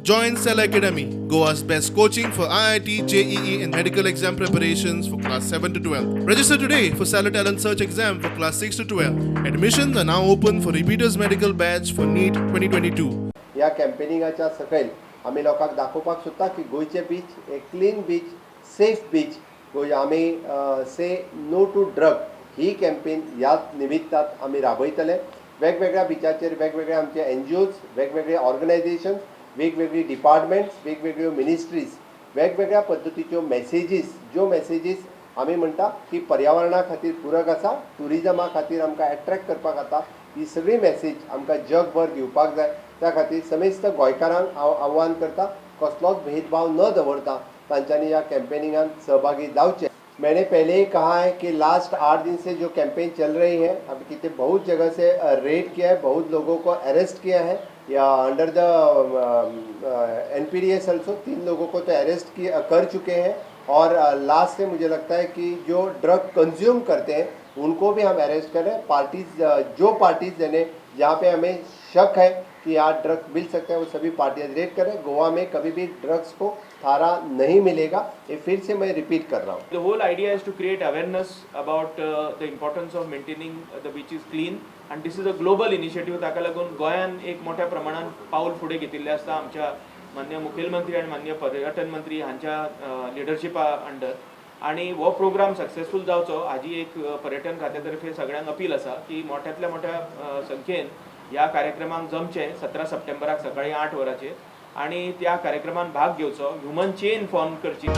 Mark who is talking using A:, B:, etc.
A: Join Cell Academy, Goa's best coaching for IIT, JEE, and medical exam preparations for class 7 to 12. Register today for Stellar Talent Search exam for class 6 to 12. Admissions are now open for repeaters medical batch for NEET 2022.
B: ह्या कॅम्पेनिंगाच्या सकयल आमी लोकांक दाखोवपाक सोदता की गोंयचे beach एक clean beach, safe beach. Goa आमी से नो टू ड्रग ही कॅम्पेन ह्याच निमित्तात आमी राबयतले. वेगवेगळ्या बिचाचेर वेगवेगळे आमचे एनजीओज, वेगवेगळे ऑर्गनायझेशन्स, वेगवेगळी डिपार्टमेंट्स, वेगवेगळ्यो मिनिस्ट्रीज, वेगवेगळ्या पद्दतीच्यो मॅसेजीस, ज्यो मॅसेजीस आमी म्हणटा की पर्यावरणा खातीर पुरक आसा, ट्युरिजमा खातीर आमकां एट्रॅक्ट करपाक जाता, ही सगळी मॅसेज आमकां जगभर दिवपाक जाय. त्या खातीर समेस्त गोंयकारांक हांव आव्हान करता, कसलोच भेदभाव न दवरता तांच्यांनी ह्या कॅम्पेनिंगान सहभागी जावचे. मैंने पहले ही कहा है कि लास्ट 8 दिन से जो कैंपेन चल रही है, अभी कितने बहुत जगह से रेड किया है, बहुत लोगों को अरेस्ट किया है या अंडर the एनपीडीएस also तीन लोगों को तो अरेस्ट किया कर चुके हैं और लास्ट से मुझे लगता है कि जो ड्रग कंज्यूम करते हैं, उनको भी हम अरेस्ट कर रहे हैं. पार्टीज, जो पार्टीज यानी जहाँ पे हमें शक है कि यहाँ ड्रग्स मिल सकते हैं, वो सभी पार्टियाँ रेड करें. गोवा में कभी भी ड्रग्स को थारा नहीं मिलेगा, ये फिर से मैं रिपीट कर रहा हूँ.
C: The whole idea is to create awareness about the importance of maintaining the beaches clean, and this is a global initiative. ताका लागून गोंयान एक मोठ्या प्रमाणात पाऊल फुडें घेतिल्लें आसता आमच्या मान्य मुखेलमंत्री आनी मान्य पर्यटन मंत्री हांच्या लिडरशिपा अंडर आणि हो प्रोग्राम सक्सेसफूल जावचो हाजी एक पर्यटन खात्या तर्फे सगळ्यांक अपील आसा की मोठ्यांतल्या मोठ्या संख्येन ह्या कार्यक्रमाक जमचें 17 सप्टेंबराक सकाळी 8 वरांचेर आणि त्या कार्यक्रमान भाग घेवचो, ह्युमन चेन फॉर्म करची.